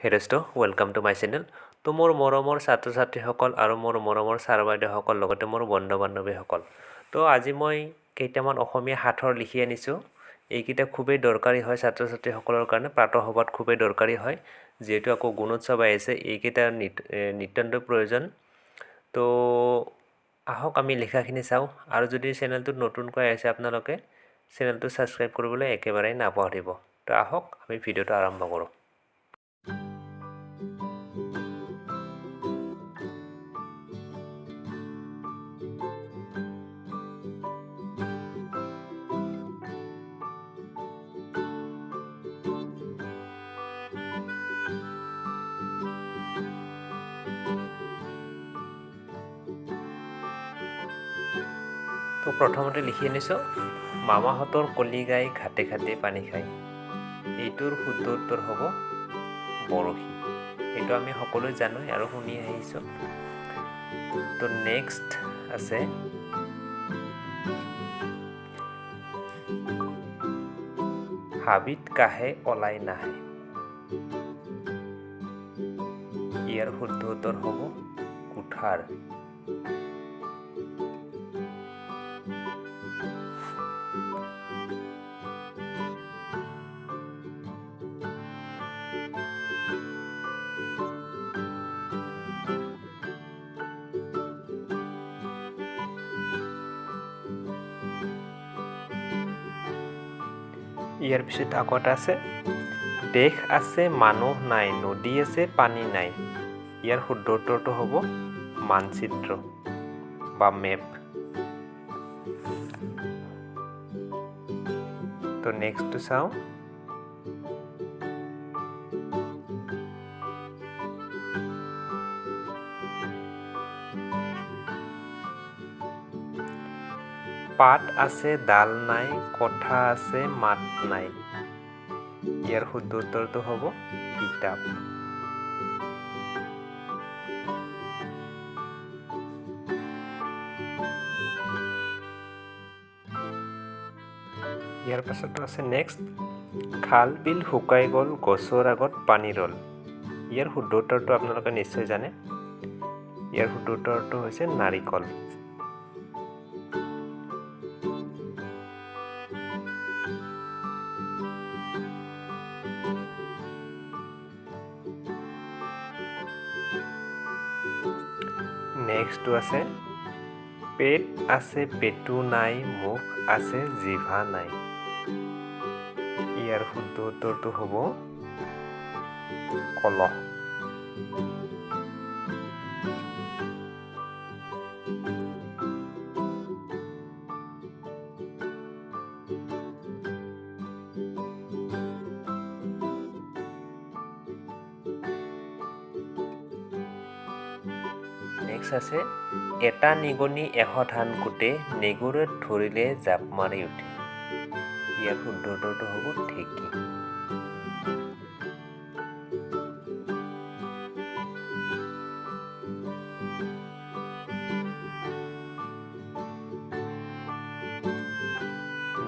হে দোস্ত, welcome to my channel. তো মোৰ মৰমৰ ছাত্ৰ ছাত্ৰীসকল আৰু মোৰ মৰমৰ ছাৰ বাইদেউসকল, লগতে মোৰ বন্ধু বান্ধৱীসকল, তো আজি মই কেইটামান অসমীয়া সাঁথৰ লিখি আনিছোঁ। এইকেইটা খুবেই দৰকাৰী হয় ছাত্ৰ ছাত্ৰীসকলৰ কাৰণে, প্ৰাতঃসভাত খুবেই দৰকাৰী হয়, যিহেতু আকৌ গুণোৎসৱ আহিছে, এইকেইটা নিতান্ত প্ৰয়োজন। তো আহক আমি লিখাখিনি চাওঁ। আৰু যদি চেনেলটোত নতুনকৈ আহিছে আপোনালোকে চেনেলটো ছাবস্ক্ৰাইব কৰিবলৈ একেবাৰেই নাপাহৰিব। তো আহক আমি ভিডিঅ'টো আৰম্ভ কৰোঁ। তো প্ৰথমতে লিখি আনিছোঁ, মামাহঁতৰ কলি গাই ঘাটে ঘাটে পানী খায়। এইটোৰ শুদ্ধ উত্তৰ হ'ব বৰশী। এইটো আমি সকলোৱে জানো আৰু শুনি আহিছোঁ। তো নেক্সট আছে, হাবিত কাহে ওলাই নাহে। ইয়াৰ শুদ্ধ উত্তৰ হ'ব কুঠাৰ। ইয়াৰ পিছত আকৌ এটা আছে, দেশ আছে মানুহ নাই, নদী আছে পানী নাই। ইয়াৰ শুদ্ধ উত্তৰটো হ'ব মানচিত্ৰ বা মেপ। তো নেক্সটটো চাওঁ, পাত আছে ডাল নাই, কথা আছে মাত নাই। ইয়াৰ শুদ্ধ উত্তৰটো হ'ব কিতাপ। ইয়াৰ পাছতো আছে নেক্সট, খাল বিল শুকাই গ'ল, গছৰ আগত পানী ৰ'ল। ইয়াৰ শুদ্ধ উত্তৰটো আপোনালোকে নিশ্চয় জানে। ইয়াৰ শুদ্ধ উত্তৰটো হৈছে নাৰিকল। নেক্সটটো আছে, পেট আছে পেটু নাই, মুখ আছে জিভা নাই। ইয়াৰ শুদ্ধ উত্তৰটো হ'ব কলহ। নেক্সট আছে, এটা নিগনি 100 ধান কুটে, নেগুৰত ধৰিলে জাপ মাৰি উঠে। ইয়াৰ শুদ্ধ উত্তৰটো হ'ব ঢেঁকী।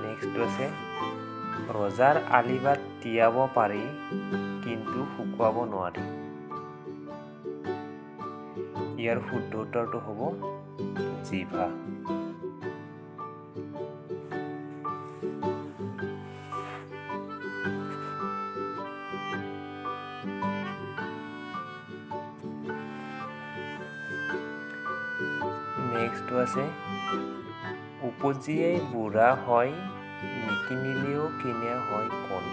নেক্সটটো আছে, ৰজাৰ আলিবাট তিয়াব পাৰি, কিন্তু শুকুৱাব নোৱাৰি। ইয়াৰ শুদ্ধ উত্তৰটো হ'ব জিভা। নেক্সটটো আছে, উপজিয়েই বুঢ়া হয়, নিকিনিলেও কিনা হয় কোন।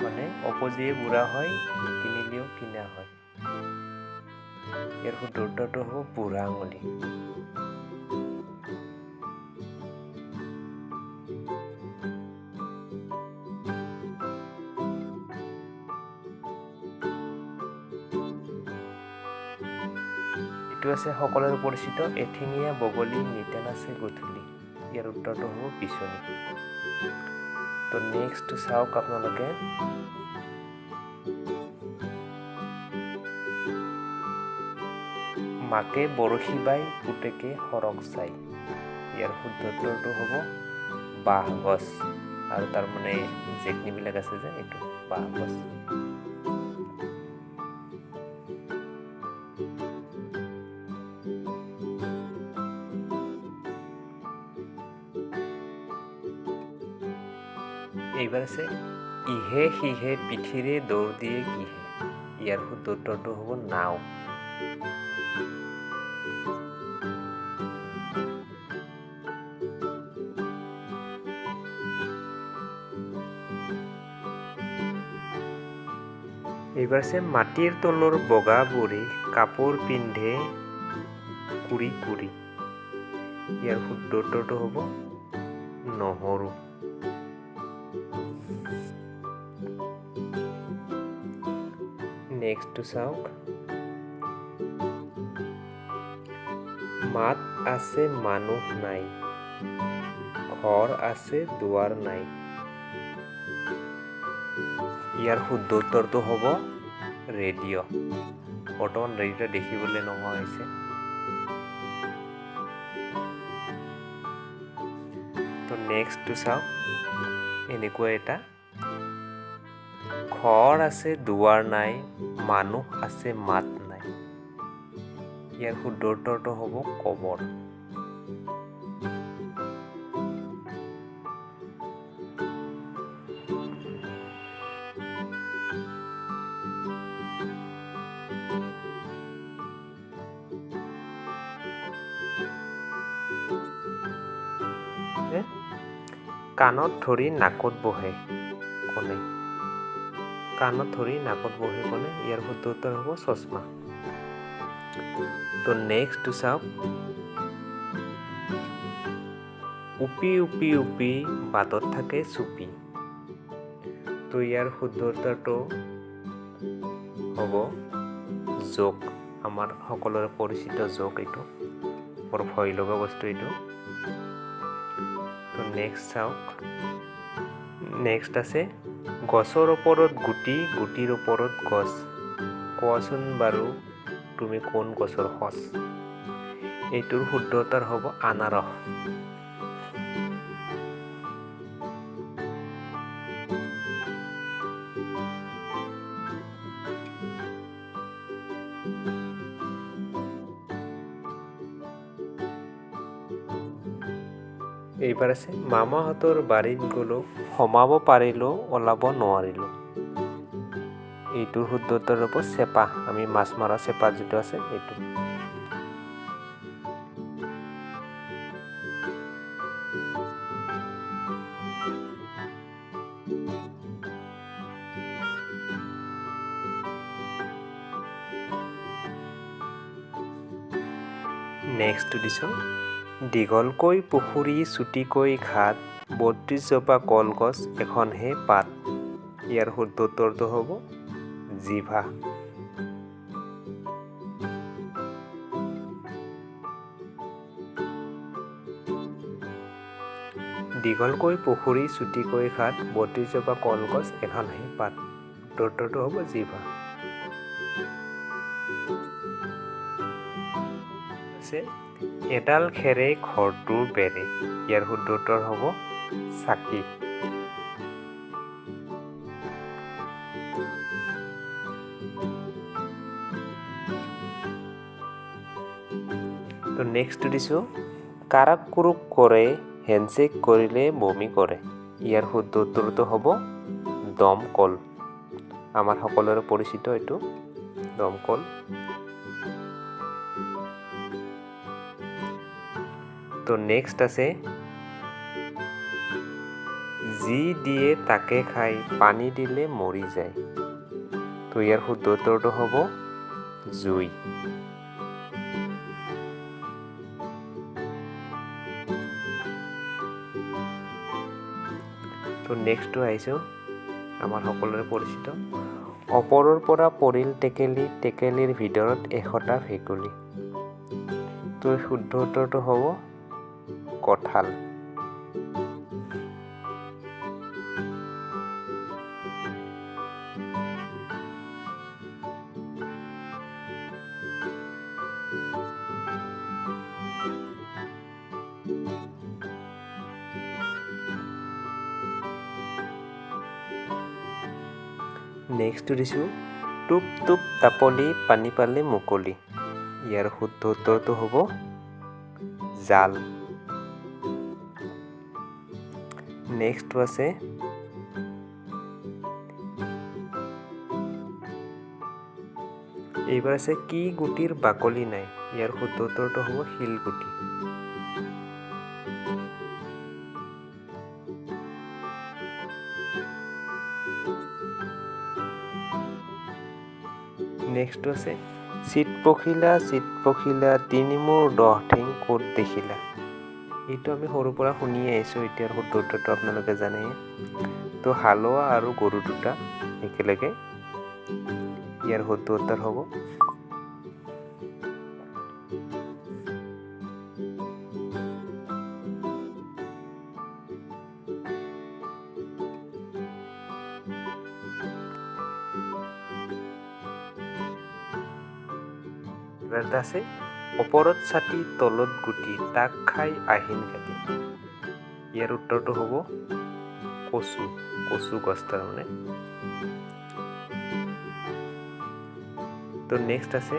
মানে অপজিয়ে বুঢ়া হয়, নিকিনিলেও কিনা হয়। ইয়াৰ শুদ্ধ উত্তৰটো হ'ব বুঢ়া আঙুলি। এইটো আছে সকলোৰে পৰিচিত, এঠেঙীয়া বগলী নিতান আছে গধূলি। ইয়াৰ উত্তৰটো হ'ব বিচনী। তো নেক্সট চাওক আপোনালোকে, মাকে বৰশী বাই, পুতেকে সৰগ চাই। ইয়াৰ শুদ্ধ উত্তৰটো হ'ব বাঁহ গছ। আৰু তাৰমানে জেকনিবিলাক আছে যে, এইটো বাঁহ গছ। এইবাৰ আছে ইহে সিহে পিঠিৰে দৌৰ দিয়ে কিহে। ইয়াৰ শুদ্ধ উত্তৰটো হ'ব নাও। এইবাৰ আছে মাটিৰ তলৰ বগা বুঢ়ী কাপোৰ পিন্ধে কুৰি কুৰি। ইয়াৰ শুদ্ধ উত্তৰটো হ'ব নহৰু। নেক্সটটো চাওক, মাত আছে মানুহ নাই, ঘৰ আছে দুৱাৰ নাই। ইয়াৰ শুদ্ধ উত্তৰটো হ'ব ৰেডিঅ'। বৰ্তমান ৰেডিঅ' দেখিবলৈ নোহোৱা হৈছে। তো নেক্সটটো চাওক, এনেকুৱা এটা ঘৰ আছে দুৱাৰ নাই, মানুহ আছে মাত নাই। ইয়াৰ শুদ্ধ উত্তৰটো হ'ব কবৰ। কাণত ধৰি নাকত বহে কোনে? কাণত ধৰি নাকত বহে কোনে? ইয়াৰ শুদ্ধ উত্তৰ হ'ব চশমা। তো নেক্সটটো চাওক, উপি উপি উপি বাটত থাকে চুপি। তো ইয়াৰ শুদ্ধ উত্তৰটো হ'ব জোক। আমাৰ সকলোৰে পৰিচিত জোক, এইটো বৰ ভয় লগা বস্তু এইটো। তো নেক্সট চাওক, নেক্সট আছে গছৰ ওপৰত গুটি, গুটিৰ ওপৰত গছ। কোৱাচোন বাৰু তুমি কোন গছৰ সঁচ? এইটোৰ শুদ্ধ উত্তৰ হ'ব আনাৰস। এইবাৰ আছে মামাহঁতৰ বাৰীত গ'লো, সোমাব পাৰিলোঁ ওলাব নোৱাৰিলোঁ। এইটোৰ শুদ্ধ উত্তৰ হ'ব চেপা। আমি মাছ মৰা চেপা যিটো আছে এইটো। নেক্সটটো দিছোঁ, দীঘলকৈ পুখুৰী চুটিকৈ ঘাট, 32 জোপা কলগছ এখনহে পাত। ইয়াৰ শুদ্ধ উত্তৰটো হ'ব জিভা। দীঘলকৈ পুখুৰী চুটিকৈ ঘাট, 32 জোপা কলগছ এখনহে পাত। উত্তৰটো হ'ব জিভা। আছে এডাল খেৰে ঘৰটো বেৰে। ইয়াৰ শুদ্ধ উত্তৰ হ'ব চাকি। তো নেক্সটটো দিছোঁ, কাৰাক কুৰুক কৰে, হেণ্ডশ্বেক কৰিলে বমি কৰে। ইয়াৰ শুদ্ধ উত্তৰটো হ'ব দমকল। আমাৰ সকলোৰে পৰিচিত এইটো দমকল। তো নেক্সট আছে যি দিয়ে তাকে খাই, পানী দিলে মৰি যায়। তো ইয়াৰ শুদ্ধ উত্তৰটো হ'ব জুই। তো নেক্সটটো আহিছোঁ আমাৰ সকলোৰে পৰিচিত, ওপৰৰ পৰা পৰিল টেকেলি, টেকেলিৰ ভিতৰত 100টা ভেকুলী। তো শুদ্ধ উত্তৰটো হ'ব কঁঠাল। নেক্সটটো দিছোঁ, টোপ টোপ টাপলি পানী পালে মুকলি। ইয়াৰ শুদ্ধ উত্তৰটো হ'ব জাল। নেক্সটটো আছে, এইবাৰ আছে কি গুটিৰ বাকলি নাই? ইয়াৰ শুদ্ধ উত্তৰটো হ'ব শিলগুটি। নেক্সটটো আছে, চিত পখিলা চিত পখিলা তিনি মোৰ 10 ঠেং ক'ত দেখিলা? এইটো আমি সৰুৰ পৰা শুনি আহিছোঁ। এতিয়াৰ শুদ্ধ উত্তৰটো আপোনালোকে জানেই তো, হালোৱা আৰু গৰু দুটা একেলগে ইয়াৰ শুদ্ধ উত্তৰ হ'ব। এটা আছে, ওপৰত ছাতি তলত গুটি তাক খাই আহিন কাটি। ইয়াৰ উত্তৰটো হ'ব কচু, কচু গছ তাৰমানে। তো নেক্সট আছে,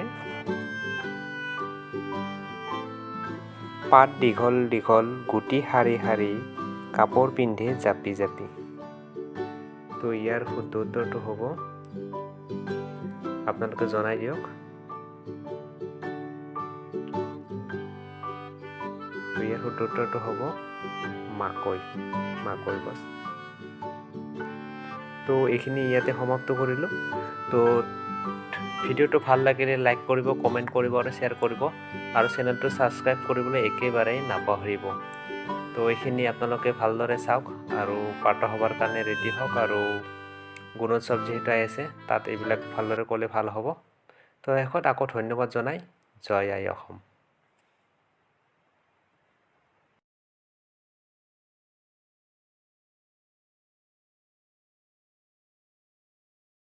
পাত দীঘল দীঘল গুটি শাৰী শাৰী কাপোৰ পিন্ধে জাপি জাপি। তো ইয়াৰ শুদ্ধ উত্তৰটো হ'ব, আপোনালোকে জনাই দিয়ক। ইয়াৰ শুদ্ধ উত্তৰটো হ'ব মাকৈ, মাকৈ গছ। তো এইখিনি ইয়াতে সমাপ্ত কৰিলোঁ। তো ভিডিঅ'টো ভাল লাগিলে লাইক কৰিব, কমেণ্ট কৰিব আৰু শ্বেয়াৰ কৰিব, আৰু চেনেলটো ছাবস্ক্ৰাইব কৰিবলৈ একেবাৰেই নাপাহৰিব। তো এইখিনি আপোনালোকে ভালদৰে চাওক আৰু প্ৰাতঃসভাৰ কাৰণে ৰেডি হওক, আৰু গুণোৎসৱ যিহেতু আহি আছে তাত এইবিলাক ভালদৰে ক'লে ভাল হ'ব। তো শেষত আকৌ ধন্যবাদ জনাই জয় আই অসম।